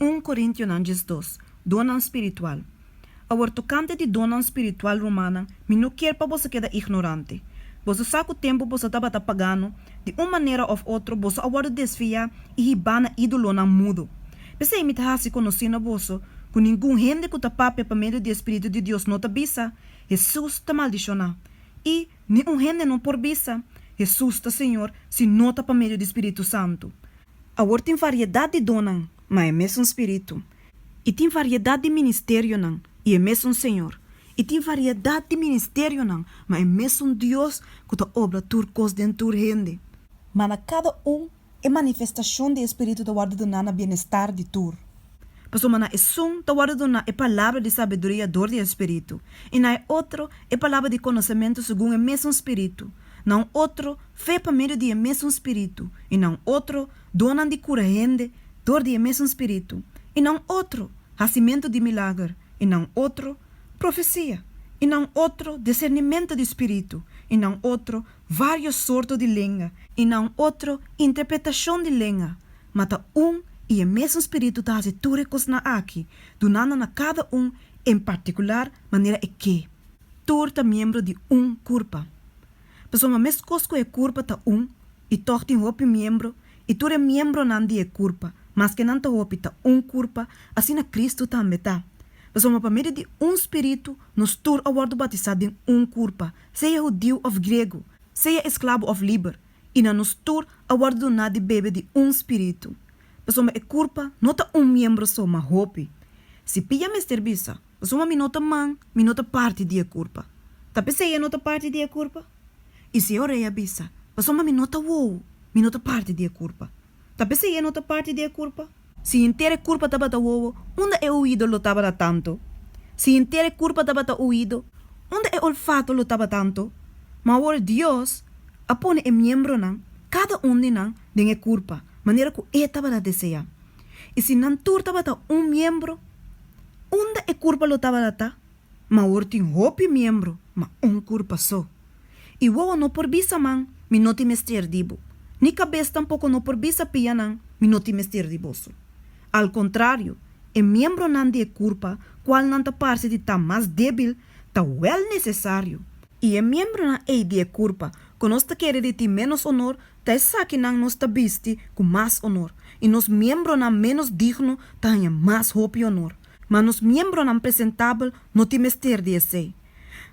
Un Korintionan 12, Donnan spiritual. Awor tokante di donnan spiritual, rumannan, mi no kier pa boso keda ignorante. Boso sa ku tempu boso tabata pagano, di un manera òf otro boso a wòrdu desviá i hibá na ídolonan mudo. P'esei mi ta hasi konosí na boso ku ningun hende ku ta papia pa medio di e spiritu di Dios no ta bisa, Hesus ta maldishoná! I ni un hende no por bisa, Hesus ta Señor, si no ta pa medio di spiritu santu. Awor tin variedat di donnan, ma e mesun spiritu. I tin variedat di ministerionan, i e mesun Señor. I tin variedat di ministerionan, ma e mesun Dios ku ta obra tur kos den tur hende. Ma na kada un e manifestashon di e spiritu ta wòrdu duná na bienestar di tur. Pasobra na esun ta wòrdu duná e palabra di sabiduria dor di e spiritu, i na e otro e palabra di konosementu segun e mesun spiritu, na un otro fe pa medio di e mesun spiritu, i na un otro donnan di kura hende dor di e mesun spiritu, i na un otro hasimentu di milager, i na un otro profesia, i na un otro disernimentu di spiritu, i na un otro vários sorto di lenga, i na un otro interpretashon di lenga. Ma ta un i e mesun spiritu ta hasi tur e kosnan aki, dunando na kada un en partikular manera e ke. Tur ta miembro di un kurpa. Pasobra meskos ku e kurpa ta un i tòg tin hopi miembro, i tur e miembronan di e kurpa, maske nan ta hopi, ta un kurpa, asina Kristu tambe ta. Pasobra pa medio di un spiritu nos tur a wòrdu batisá den un kurpa, sea hudiu òf griego, sea esklabo òf liber, i na nos tur a wòrdu duná di bebe di un spiritu. Pasobra e kurpa no ta un miembro so, ma hopi. Si pia mester bisa, Pasobra mi no ta man, mi no ta parti di e kurpa. Ta p'esei e no ta parti di e kurpa? I si e orea bisa, Pasobra mi no ta wowo, mi no ta parti di e kurpa. Ta p'esei e no ta parti di e kurpa? Si henter e kurpa tabata wowo, unda e oido lo tabata tantu? Si henter e kurpa tabata oido, unda e olfato lo tabata anto? Ma awor Dios a pone e miembronan, kada un di nan, den e kurpa, manera ku E tabata deseá. I si nan tur tabata un miembro, unda e kurpa lo tabata ta? Ma awor tin hopi miembro, ma un kurpa so. I wowo no por bisa man, Mi no tin mester di bo. Ni kabes tampoko no por bisa pianan, Mi no tin mester di boso. Al kontrario, e miembronan di e kurpa, kualnan ta parse di ta mas débil, ta wèl nesesario. I e miembronan ei di e kurpa ku nos ta kere di tin ménos onor, ta esakinan nos ta bisti ku mas onor, i nos miembronan ménos digno ta haña mas hopi onor. Ma nos miembronan presentabel no tin mester di esei.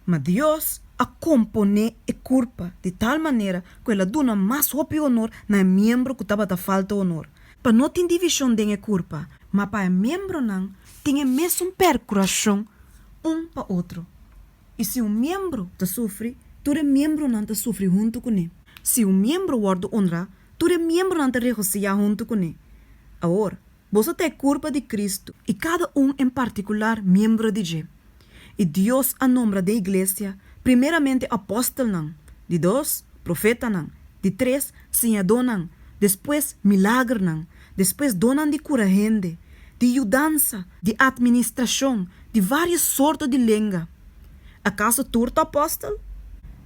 Ma Dios a komponé e kurpa di tal manera ku el a duna mas hopi onor na e miembro ku tabata falta onor, pa no tin divishon den e kurpa, ma pa e miembronan tin e mesun perkurashon un pa otro. I si un miembro ta sufri, tur e miembronan ta sufri huntu kuné. Si un miembro wòrdu onrá, tur e miembronan ta regosihá huntu kuné. Awor, boso ta e kurpa di Kristu, i kada un en partikular miembro di dje. I Dios a nombra den iglesia, primeramente apòstelnan, di dos, profetanan, di tres, siñadónan, despues milagernan, despues donnan di kura hende, di yudansa, di atministrashon, di vários sorto di lenga. Akaso tur ta apòstel?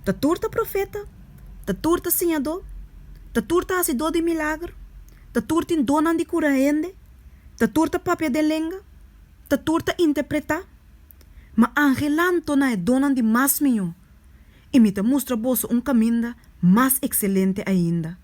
Ta tur ta profeta? Ta tur ta siñadó? Ta tur ta hasidó di milager? Ta tur tin donnan di kura hende? Ta tur ta papia den lenga? Ta tur ta interpretá? Ma angelanto na e donnan di mas mihó, i mi ta mustra boso un kaminda mas ekselente ainda.